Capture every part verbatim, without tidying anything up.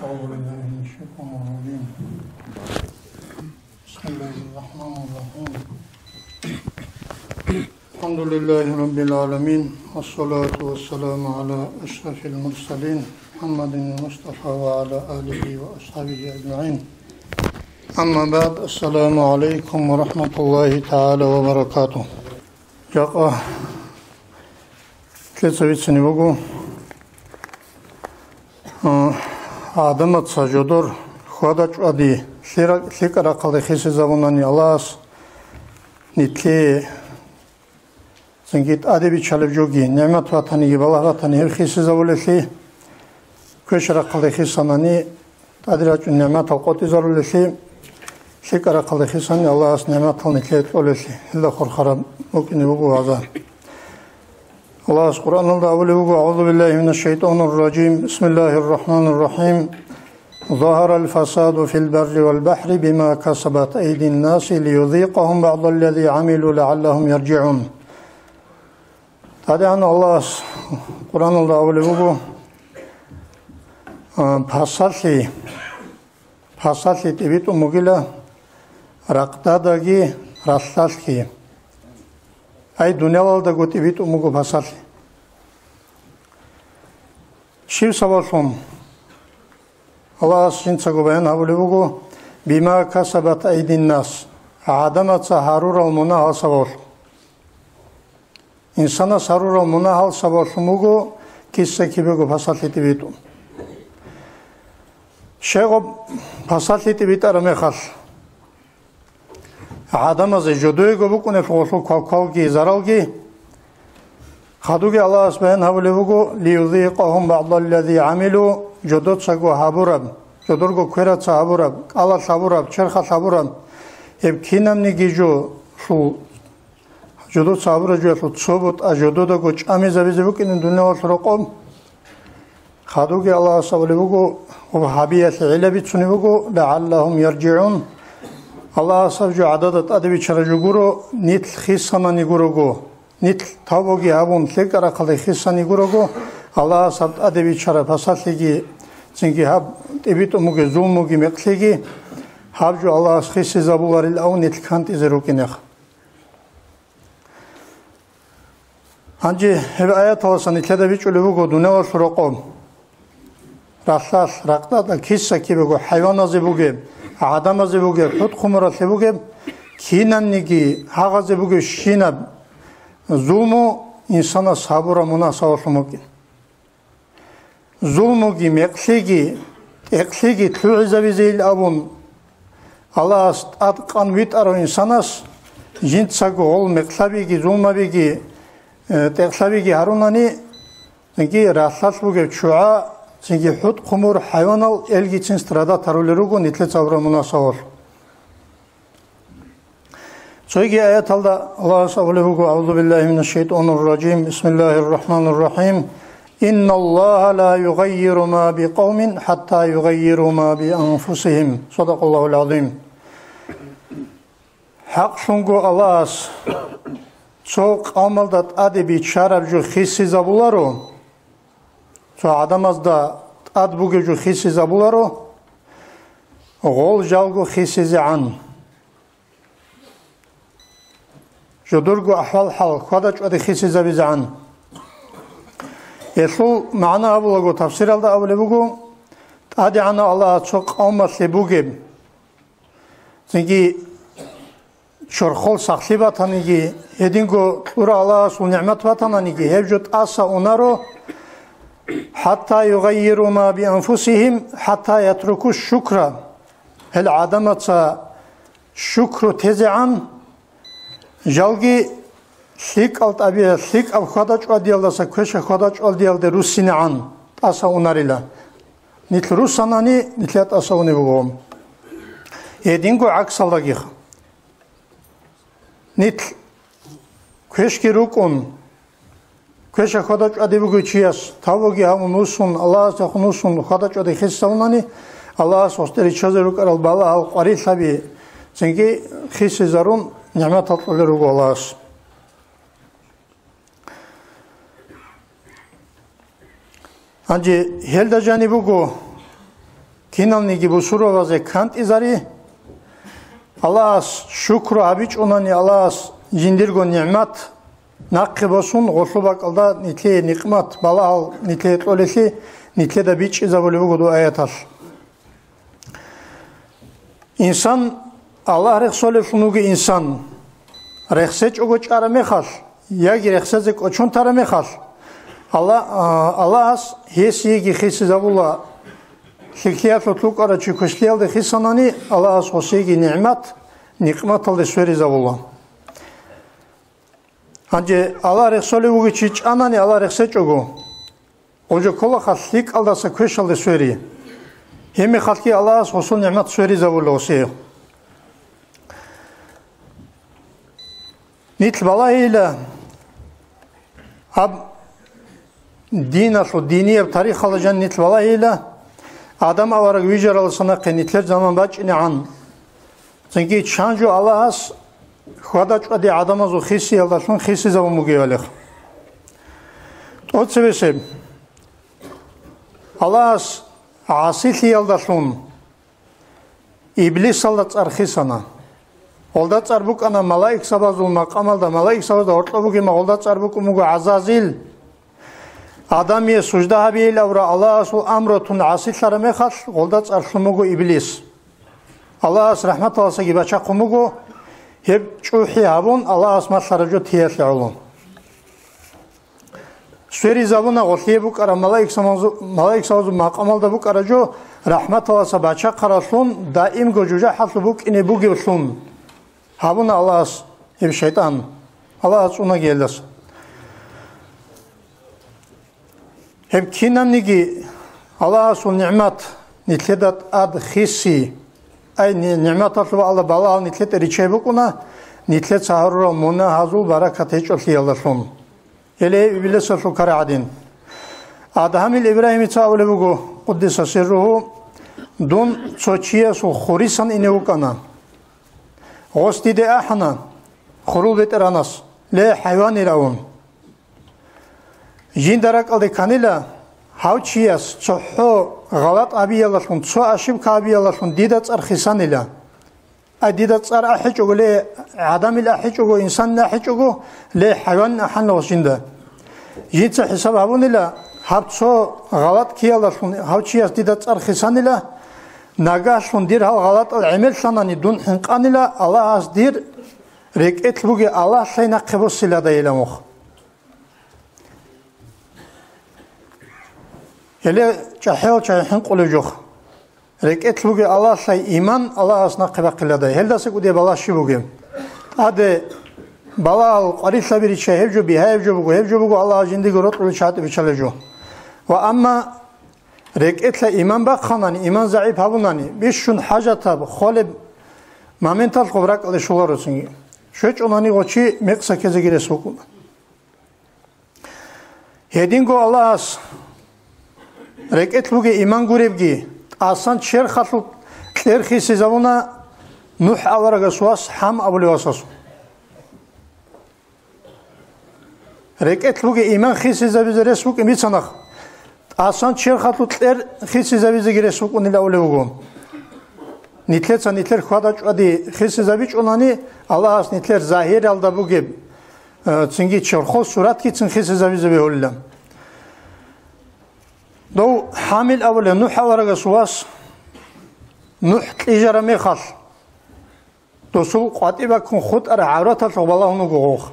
أعوذ بالله من الشيطان الرجيم. بسم الله الرحمن الرحيم. الحمد لله رب العالمين، والصلاة والسلام على أشرف المرسلين محمد المصطفى وعلى آله وأصحابه أجمعين. أما بعد، السلام عليكم ورحمة الله تعالى وبركاته. Жакъа лъица бицине буго, а, гӀадамаца жодор хьвада-чӀвади лъира-, лъикӀа рахъалде хисизабунани Аллагьас, нилъее цинги тӀаде биччалеб жоги, нигӀмат батаниги балагь батани гьеб хисизабулелъи, квеш рахъалде хисанани, тӀаде рачӀун нигӀматал къотӀизарулелъи, лъикӀа рахъалде хисани Аллагьас нигӀматал нилъее кьолелъи, гьелда хурхараб букӀине буго вагӀза. Аллагьас Къуръаналда абулеб буго: أعوذ بالله من الشيطان الرجيم. بسم الله الرحمن الرحيم. ظهر الفساد في البر والبحر بما كسبت أيدي الناس ليذيقهم بعض الذي عملوا لعلهم يرجعون. ТӀадегӀан Аллагьас Къуръаналда абулеб буго, а, пасалъи, пасалъи тӀибитӀун бугила ракъдадаги ралъдалъги. Ай, дуниялалдаго тӀибитӀун буго пасалъи. Щиб сабаблъун? Аллагьас жинцаго баян гьабулеб буго: «Бима касабат айдин нас», гӀадамаца гьарурал мунагьал сабаблъун. Инсанас гьарурал мунагьал сабаблъун буго киса-кибего пасалъи тӀибитӀун. Щайгъаб пасалъи тӀибитӀараб мехалъ, гӀадамазе жодоего букӀунеб гъолъул квалквалги заралги. Хадуги Аллагьас баян гьабулеб буго: «Лиюзикъагьум баъдаллази гӀамилу», жодоцаго гьабураб, жодорго квераца гьабураб, кӀалалъ гьабураб, черхалъ гьабураб, гьеб кинабниги жолъул, жодоца гьабураб жоялъул цо бутӀа жододаго чӀамизабизе букӀине дуниялалъул рокъоб. Хадуги Аллагьас абулеб буго, ва гьабиялъе гӀилла бицунеб буго, «лагӀаллагьум яржигӀун». Аллагьас гьаб жо гӀадада тӀаде биччараб жо гуро, нилъ хисанани гурого, нилъ тавбуги гьабун, лъикӀа рахъалде хисани гурого, Аллагьас гьаб тӀаде биччараб пасалъиги, цинги гьаб тӀибитӀун бугеб зулмуги мекълъиги, гьаб жо Аллагьас хисизабуларилан нилъ кантӀизе рукӀинеха. Гьанже гьеб аяталдасан нилъеда бичӀчӀулеб буго дуниялалъул рокъоб, ралъдалъ, ракъдада, киса-кибего хӀайваназе бугеб, гӀадамазе бугеб, хӀутӀ-хъумуралъе бугеб, кинабниги гьагъазе бугебщинаб зулму инсанас гьабураб мунагь сабаблъун букӀин. Зулмуги, мекълъиги, тӀекълъиги лъугӀизабизейил абун, Аллагьас тӀадкъан витӀарав инсанас жинцаго гъол мекълъабиги, зулмабиги, э, тӀекълъабиги гьарунани, цинги ралъдалъ бугеб ччугӀа, цинги хӀутӀ-хъумур, хӀайванал, элгицин страдат гьарулел руго нилъеца гьабураб мунагь сабаблъун. Цоги аяталда Аллагьас абулеб буго: «Аузу биллахи минаш шайтанир ражим. Бисмиллахир рахманир рахим. Инналлаха ла югаййиру ма бикъавмин хӀатта югаййиру ма бианфусихим». Садакъаллахул азим. ХӀакълъунго Аллагьас цо къавмалда тӀаде биччараб жо хисизабуларо, цо гӀадамазда тӀад бугеб жо хисизабуларо, гъол жалго хисизегӀан. Жодорго ахӀвал-хӀал хьвада-чӀвади хисизабизегӀан. Гьелъул магӀна абулаго, тафсиралда абулеб буго, ТӀадегӀанав Аллагьас цо къавмалъе бугеб, цинги чорхол сахлъи батаниги, гьединго кьурав Аллагьасул нигӀмат батананиги, гьеб жо тӀаса унаро, хӀатта югаййиру ма бианфусихим, хӀатта ятруку шукра, гьел гӀадамаца шукру тезегӀан, жалги лъикӀал тӀабигӀат, лъикӀаб хьвада-чӀвадиялдаса квеша хьвада-чӀвадиялде руссинегӀан тӀаса унарила. Нилъ руссанани, нилъер тӀаса унеб буго. Гьединго гӀаксалдагиха. Нилъ квешги рукӀун, квеша хьвада-чӀвади бугев чияс тавбуги гьабун вуссун, Аллагьасдехун вуссун хьвада-чӀвади хисизавунани, Аллагьас гъосде риччазе рукӀарал балагьал, къварилъаби цинги хисизарун нигӀматал кьолел руго Аллагьас. Гьанже гьелда жаниб буго, киналниги бусурбабазе кантӀизари. Аллагьас шукру гьабичӀунани, Аллагьас жиндирго нигӀмат нахъе босун, гъолъул бакӀалда нилъее никъмат, балагьал нилъее кьолелъи нилъеда бичӀчӀизабулеб буго дов аяталъ. Инсан, Аллагь рехсолевлъун вугев инсан, рехсечӀого чӀараб мехалъ яги рехсезе кӀочон тараб мехалъ, Алла-, а, Аллагьас гьесиеги хисизабула, лъикӀлъиялъул лъукӀарав чи квешлъиялде хисанани, Аллагьас гъосиеги нигӀмат, никъматалде сверизабула. Гьанже Аллагь рехсолев вугев чи чӀанани Аллагь рехсечӀого, гъов жо кколаха лъикӀалдаса квешалде свери. Гьебмехалъги Аллагьас гъосул нигӀмат сверизабула гъосие. Нилъ балагьейила гьаб диналъул, динияб тарихалда жан нилъ балагьейила, Адам авараг вижаралдаса нахъе нилъер заман бачӀинегӀан, цинги чан жо Аллагьас хьвада-чӀвади гӀадамазул хисиялдалъун хисизабун бугевалихъ. ТӀоцебесеб, Аллагьас гӀасилъиялдалъун Иблисалда цӀар хисана. Гъолда цӀар букӀана малаикзабазул макъамалда, малаикзабазда гьоркьоб бугеб ма гъолда цӀар букӀун буго ГӀазазил. Адамие сужда гьабейил авра Аллагьасул амру тун гӀасилъараб мехалъ, гъолда цӀар лъун буго Иблис. Аллагьас рахӀматалдасаги бачахъун буго, гьеб чӀухӀи гьабун, Аллагьас малъараб жо теялъе гӀоло. Сверизабуна гъолъие букӀараб малаикзабазу-, малаикзабазул макъамалда букӀараб жо, рахӀматалдаса бачахъараллъун, даимго жужахӀалъув букӀине бугевлъун. Гьабуна Аллагьас гьеб шайтӀан. Аллагьас цӀунаги гьелдаса. Гьеб кинабниги Аллагьасул нигӀмат нилъеда тӀад хиси, ай, ни-, нигӀматалъул Аллагь балагьал нилъеда риччай букӀуна, нилъеца гьарурал мунагьазул баракат гьечӀолъиялдалъун. Гьеле гьеб Иблисалъул ккараб гӀадин. Адгьамил Ибрагьимица абулеб буго, къуддиса сирругьу: «Дун цо чиясул хурисан ине вукӀана. Гъос диде ахӀана, хурул бетӀеранас: „Ле, хӀайванил“, – авун. Жинда ракӀалде кканила, гьав чияс цохӀо гъалатӀ гьабиялдалъун, цо ошибка гьабиялдалъун дида цӀар хисанила. Ай, дида цӀар ахӀичӀого, ле, гӀадамил ахӀичӀого, инсанил ахӀичӀого, ле, хӀайванил ахӀанила гъос жинда. Жинца хӀисаб гьабунила, гьаб цо гъалатӀ ккеялдалъун гьав чияс дида цӀар хисанила, нагагьлъун дир гьал гъалатӀал гӀемерлъанани дун хӀинкъанила, Аллагьас дир рекӀелъ бугеб Аллагьлъай нахъе босиладайила мухъ“». Гьеле чӀахӀиял чагӀи хӀинкъулев жо. РекӀелъ бугеб Аллагьлъай иман Аллагьас нахъе бахъиладай. Гьелдаса кӀудияб балагь щиб бугеб? ТӀаде балагьал къварилъаби риччай, гьеб жо бигьаяб жо буго, гьеб жо буго Аллагьас жиндиего рокьулел чагӀи биччалеб жо. Ва амма рекӀелъа иман бахъанани, иман загӀип гьабунани, бищун хӀажатаб, холеб моменталъ гъоб ракӀалде щоларо цинги. ЩвечӀунани гъов чи мекъса ккезеги рес букӀуна. Гьединго Аллагьас рекӀелъ бугеб иман гуребги, тӀасан черхалъул кьер хисизабуна НухӀ аварагас вас ХӀам абулев васасул. РекӀелъ бугеб иман хисизабизе рес букӀин бицанахъ, тӀасан черхалъул кьер хисизабизеги рес букӀунила абулеб буго. Нилъеца нилъер хьвада-чӀвади хисизабичӀунани, Аллагьас нилъер загьиралда бугеб, э, цинги чорхол суратгицин хисизабизе бегьулила. Дов ХӀамил абулев НухӀ аварагас вас, НухӀ кьижараб мехалъ, досул къватӀиб баккун хутӀараб гӀавраталъухъ балагьун вуго гъов.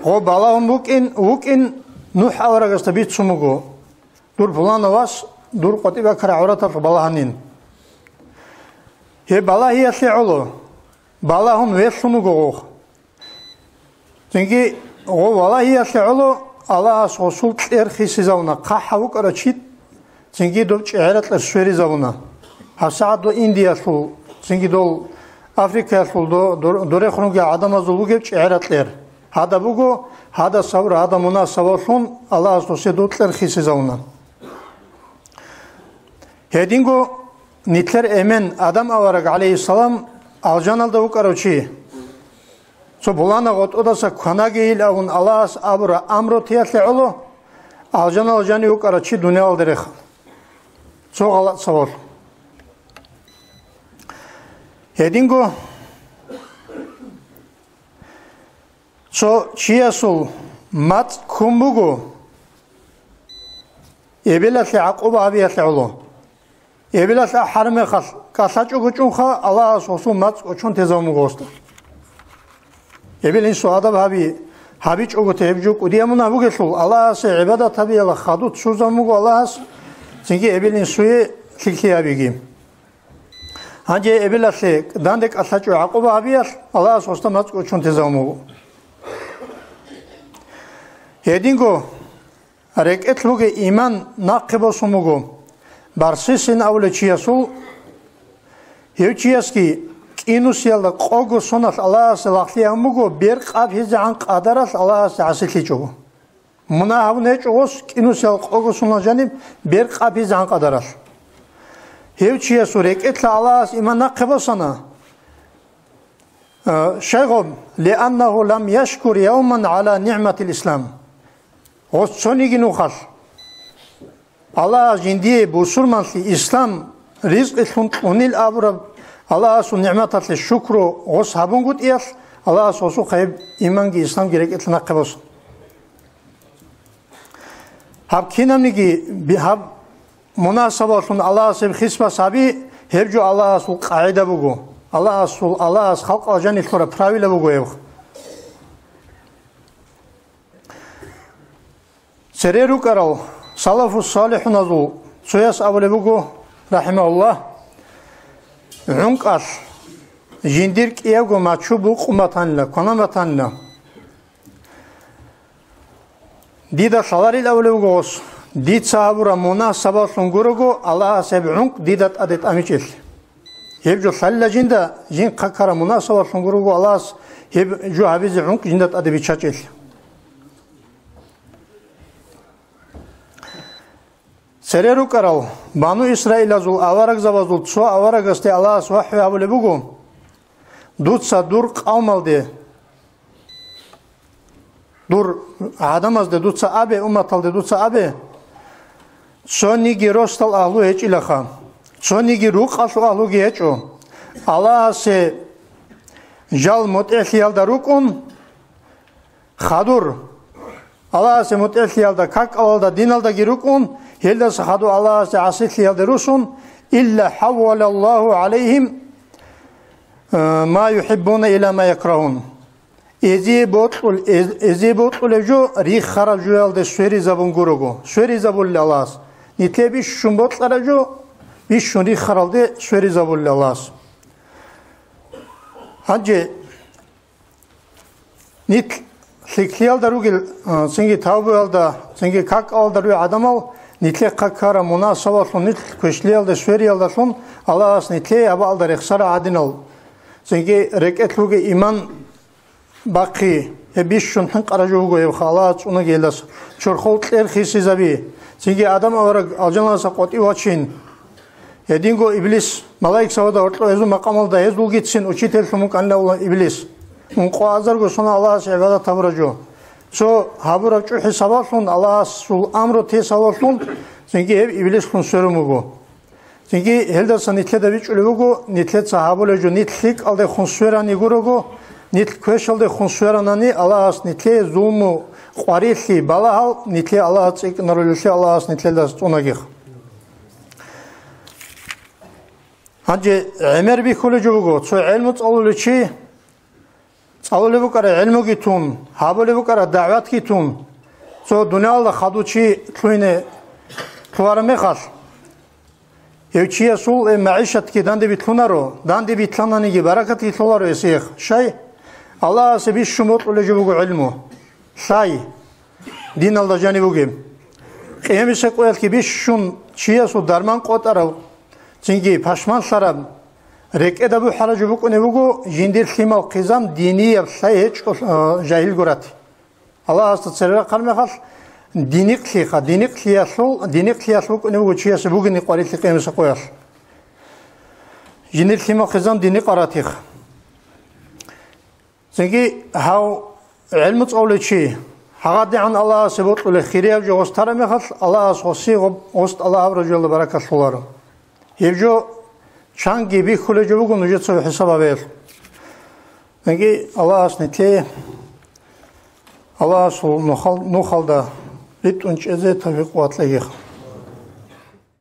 Гъов балагьун букӀин, вукӀин НухӀ аварагасда бицун буго: «Дур пуланав вас дур къватӀиб баккараб гӀавраталъухъ балагьанин». Гьеб балагьиялъе гӀоло, балагьун вехун вуго гъов. Цинги гъов валагьиялъе гӀоло Аллагьас гъосул кьер хисизавуна, хъахӀав вукӀарав чи, цинги доб чӀегӀеракье сверизавуна. ГьабсагӀат дов Индиялъул, цинги дол Африкаялъул до-, дор-, дорехун ругел гӀадамазул бугеб чӀегӀеракьер. Гьадаб буго, гьадаса гьабура, гьадаб мунасабалъун Аллагьас досе дов кьер хисизавуна. Гьединго нилъер эмен Адам авараг, гӀалайгьиссалам, алжаналда вукӀарав чи. Цо пуланав гъотӀодаса кванагейил абун Аллагьас абура амру теялъе гӀоло, алжаналда жанив вукӀарав чи дуниялалде рехана. Цо гъалатӀ сабаблъун. Гьединго цо чиясул мацӀ ккун буго, эбелалъе гӀакъуба гьабиялъе гӀоло. Эбелалъ ахӀараб мехалъ кӀалъачӀого чӀунха, Аллагьас гьесул мацӀ кӀочон тезабун буго гьесда. Эбел-инсул адаб гьаби, гьабичӀого те гьеб жо кӀудияб мунагь бугелъул, Аллагьасе гӀибадат гьабиялъ хадуб цурзабун буго Аллагьас, цинги эбел-инсуе лъикӀлъи гьабиги. Гьанже эбелалъе данде кӀалъачӀого гӀакъуба гьабиялъ Аллагьас гьесда мацӀ кӀочон тезабун буго. Гьединго рекӀелъ бугеб иман нахъе босун буго барсисин абулев чиясул. Гьев чиясги кӀинусиялда къого соналъ Аллагьасе лагълъи гьабун буго, бер къаб гьезегӀан къадаралъ Аллагьасе гӀасилъичӀого. Мунагь гьабун гьечӀо гъос кӀинусиялда къого соналъ жаниб бер къаб гьезегӀан къадаралъ. Гьев чиясул рекӀелъа Аллагьас иман нахъе босана. Э, щайгъаб, лианнагьу лам яшкур явман гӀала нигӀматил ислам. Гъос цониги нухалъ Аллагьас жиндие бусурманлъи, ислам, ризкъилъун кьунил абураб Аллагьасул нигӀматалъе шукру гъос гьабунгутӀиялъ, Аллагьас гъосухъа гьеб иманги исламги рекӀелъа нахъе босун. Гьаб кинабниги би-, гьаб мунасабалъун Аллагьас гьеб хисбас гьаби, гьеб жо Аллагьасул къагӀида буго. Аллагьасул, Аллагьас халкъалъ жаниб лъураб правила буго гьеб. Цере рукӀарал салафу салихӀуназул цояс абулеб буго, рахӀимагьуллагь, гӀункӀалъ жиндир кӀиябго мачу букъун батанила, кванан батанила. Дида лъаларил абулев вуго гъос, дица гьабураб мунагь сабаблъун гурого Аллагьас гьеб гӀункӀ дида тӀаде тӀамичӀелъ. Гьеб жо лъалила жинда, жин хъакараб мунагь сабаблъун гурого Аллагьас гьеб жо гьабизе гӀункӀ жинда тӀаде биччачӀелъ. Цере рукӀарал бану Исраилазул аварагзабазул цо аварагасде Аллагьас вахӀю гьабулеб буго, дуца дур къавмалде, дур гӀадамазде дуца абе, умматалде дуца абе, цониги росдал агьлу гьечӀилаха, цониги рукъалъул агьлуги гьечӀо, Аллагьасе жал мутӀигӀлъиялда рукӀун, хадур, Аллагьасе мутӀигӀлъиялда, какалалда, диналдаги рукӀун, гьелдаса хадур Аллагьасе гӀасилъиялде русун, илла хӀаввалаллагьу гӀалайгьим, э, ма юхӀиббуна ила ма якрагьун. Эзие бокьул-, эз-, эзие бокьулеб жо рихараб жоялде сверизабун гурого, сверизабулел Аллагьас. Нилъее бищун бокьараб жо, бищун рихаралде сверизабулел Аллагьас. Гьанже нилъ лъикӀлъиялда ругел, а, цинги тавбуялда, цинги какалда ругел гӀадамал, нилъехъ ккараб мунагь сабаблъун нилъ квешлъиялда, свериялдалъун Аллагьас нилъее гьабаалда рехсарал гӀадинал, цинги рекӀелъ бугеб иман бахъи, гьеб бищун хӀинкъараб жо буго гьеб халат цӀунагиялдаса, чорхол кьер хисизаби, цинги Адам авараг алжаналдаса къватӀив вачин. Гьединго Иблис, малаикзабазда гьоркьоб гьезул макъамалда гьезулгицин учительлъун вукӀанила Иблис. Ункъо азарго сона Аллагьасе гӀибадат гьабураб жо. Цо гьабураб чӀухӀи сабаблъун, Аллагьасул амру те сабаблъун, цинги гьеб Иблислъун сверун буго. Цинги гьелдаса нилъеда бичӀчӀулеб буго, нилъеца гьабулеб жо нилъ лъикӀалдехун сверани гурого, нилъ квешалдехун сверанани, Аллагьас нилъее зулму, къварилъи, балагьал нилъее Аллагьас цӀикӀкӀинарулеллъи Аллагьас нилъеда цӀунагиха. Гьанже гӀемер бихьулеб жо буго, цо гӀелму цӀалулев чи, цӀалулеб букӀараб гӀелмуги тун, гьабулеб букӀараб дагӀватги тун, цо дуниялалда хадув чи лъугьине лъугьараб мехалъ, гьев чиясул, э, магӀишатги данде билълъунаро, данде билълъананиги баракатги лъоларо гьесиех. Щай? Аллагьасе бищун бокьулеб жо буго гӀелму. Лъай, диналда жаниб бугеб. Къиямиса къоялъги бищун чиясул дарман къотӀараб, цинги пашманлъараб, рекӀеда бухӀараб жо букӀунеб буго, жиндир лъимал хъизан динияб лъай гьечӀо, а, жагьилго рати. Аллагьасда цере рахъараб мехалъ, диникълъиха, диникълъиялъул, диникълъиялъ букӀунеб буго чиясе бугеб къварилъи къиямиса къоялъ. Жиндир лъимал хъизан диникъа ратиха. Цинги гьав гӀелму цӀалулев чи, гьагъадигӀан Аллагьасе бокьулеб хирияб жо гъос тараб мехалъ, Аллагьас гъосие гъоб-, гъос тӀалаб гьабураб жоялда баракат лъоларо. Гьеб жо Чанги бихьулеб жо буго нужеца хӀисаб гьабеялъ. Яги Аллагьас нилъее, Аллагьасул нухал-, нухалда ритӀун чӀезе тавфикъ ва кьегиха.